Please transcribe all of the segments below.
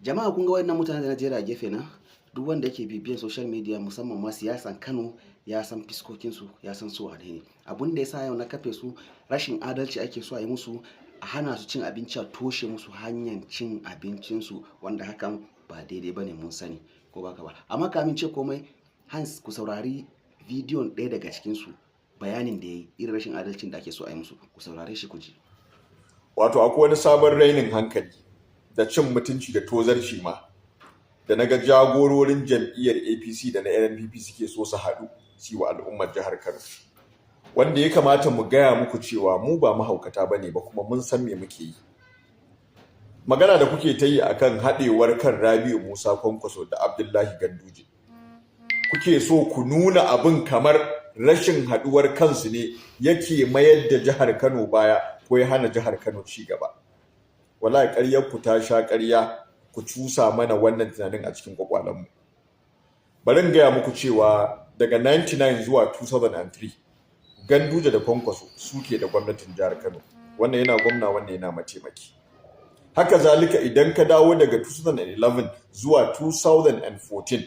Jama'a, kun ga wayannan mutane da na jera a gefe na, duk wanda yake bibiyan social media, musamman ma siyasan Kano, ya san fiskokinsu, ya san su wane ne. Abun da ya sa yau na kafe su, rashin adalci ake so a yi musu, a hana su cin abinci, a toshe musu hanyar cin abincinsu, wanda hakan ba daidai ba ne, mun sani, ko ba ba. Amma kamin ce komai, Hans, ku saurari bidiyon ɗaya daga cikinsu, bayanin da ya yi irin rashin adalcin da ake so a yi musu. Ku saurare shi ku ji. Wato akwai wani sabon rainin hankali da cin mutunci da tozarci ma da naga jagororin jam'iyyar APC da na NNPP suke so su haɗu su yi wa al'ummar jihar Kano. Wanda ya kamata mu gaya muku cewa mu ba mahaukata ba ne ba, kuma mun san me muke yi. Magana da kuke ta yi akan haɗewar kan Rabi'u Musa Kwankwaso da Abdullahi Ganduje, kuke so ku nuna abin kamar rashin haɗuwar kansu ne yake mayar da jihar Kano baya ko ya hana jihar Kano ci gaba. Wallahi ƙaryar ku ta sha ƙarya ku cusa mana wannan tunanin a cikin kwakwalenmu. Bari in gaya muku cewa daga 99 zuwa 2003, Ganduje da Kwankwaso suke da gwamnatin jihar Kano. Wannan yana gwamna, wannan yana mataimaki. Haka zalika, idan ka dawo daga 2011 zuwa 2014,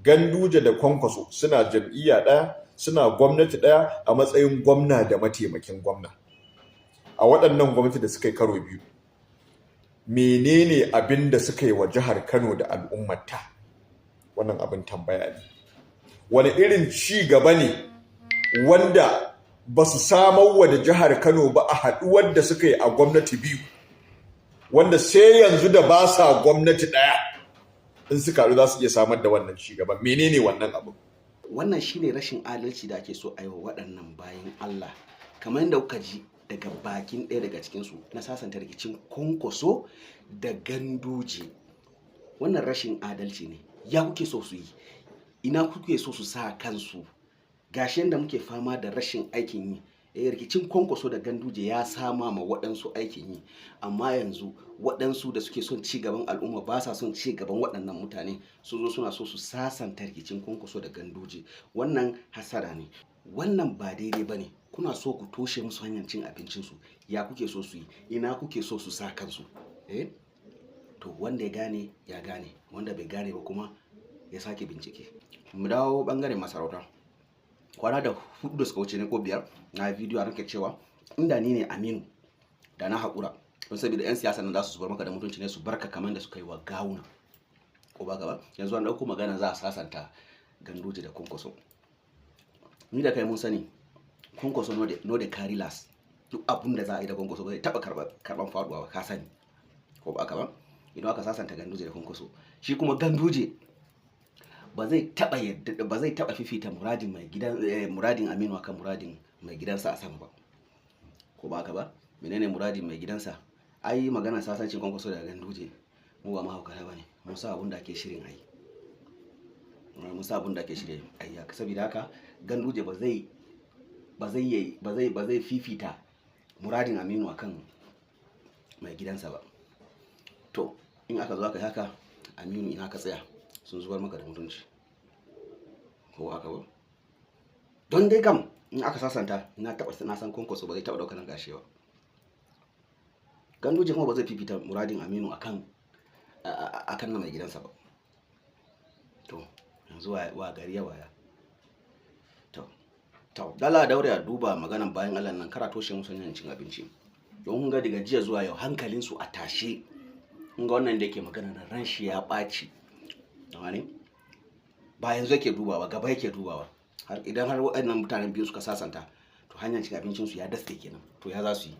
Ganduje da Kwankwaso suna jam'iyya ɗaya, suna gwamnati ɗaya a matsayin gwamna da mataimakin gwamna. A waɗannan gwamnati da suka yi karo biyu, menene abin da suka yi wa jihar Kano da al'ummarta? Wannan abin tambaya ne. Wani irin ci gaba ne wanda ba su samar wa da jihar Kano ba a haɗuwar da suka yi a gwamnati biyu, wanda sai yanzu da ba sa gwamnati ɗaya, in suka haɗu za su iya samar da wannan ci gaba? Menene wannan abin? Wannan shine rashin adalci da ake so a yi wa waɗannan bayan Allah, kamar yadda kuka ji daga bakin ɗaya daga cikinsu, na sasanta rikicin Kwankwaso da Ganduje. Wannan rashin adalci ne. Ya kuke so su yi? Ina kuke so su sa kansu? Gashi yadda muke fama da rashin aikin yi. Rikicin Kwankwaso da Ganduje ya sama ma waɗansu aikin yi, amma yanzu waɗansu da suke son ci gaban al'umma ba sa son ci gaban waɗannan mutane, su zo suna so su sasanta rikicin Kwankwaso da Ganduje. Wannan hasara ne, wannan ba daidai ba ne. Kuna so ku toshe musu hanyar cin abincinsu. Ya kuke so su yi? Ina kuke so su sa kansu? To, wanda ya gane ya gane, wanda bai gane ba kuma ya sake bincike. Mu dawo bangaren masarauta. Kwana da 4 da suka wuce ne ko 5, na bidiyo a ranka cewa inda ni ne Aminu, da na haƙura, don saboda 'yan siyasa nan za su zubar maka da mutunci ne, su barka kamar da suka yi wa Gawuna, ko ba gaba. Yanzu an ɗauko magana za a sasanta Ganduje da Kwankwaso. Ni da kai mun sani Kwankwaso no dey carry last. Duk abun da za a yi da Kwankwaso, ba zai taɓa karɓan faɗuwa ba, ka sani, ko ba ka ba? Idan aka sasanta Ganduje da Kwankwaso, shi kuma Ganduje ba zai taba yadda, ba zai taba fifita muradin mai gidan, muradin Aminu akan muradin mai gidansa a sama ba, ko ba ka ba? Menene muradin mai gidansa? Ai magana sasancin Kwankwaso da Ganduje, mu ba mahaukata bane, mun sa abun da ake shirin ai, mun sa abun da ake shirin ai. Saboda haka Ganduje ba zai fifita muradin Aminu akan mai gidansa ba. To, in aka zo aka yi haka, Aminu, ina ka tsaya? Sun zubar maka da mutunci, ko haka ba? Don dai kam in aka sasanta, na taba na san Kwankwaso ba zai taba daukar gashi ba. Ganduje kuma ba zai fifita muradin Aminu akan na mai gidansa ba. To, yanzu wa gari ya waya? To, dala daure a duba maganan bayan Allah nan, kara toshe musu hanyar cin abinci. Don kun ga daga jiya zuwa yau hankalinsu a tashe. Kun ga wannan da yake magana na, ran shi ya ɓaci ne, ba yanzu yake dubawa, gaba yake dubawa. Har idan har waɗannan mutanen biyu suka sasanta, to hanyar cin abincinsu ya datse kenan. To, ya za su yi?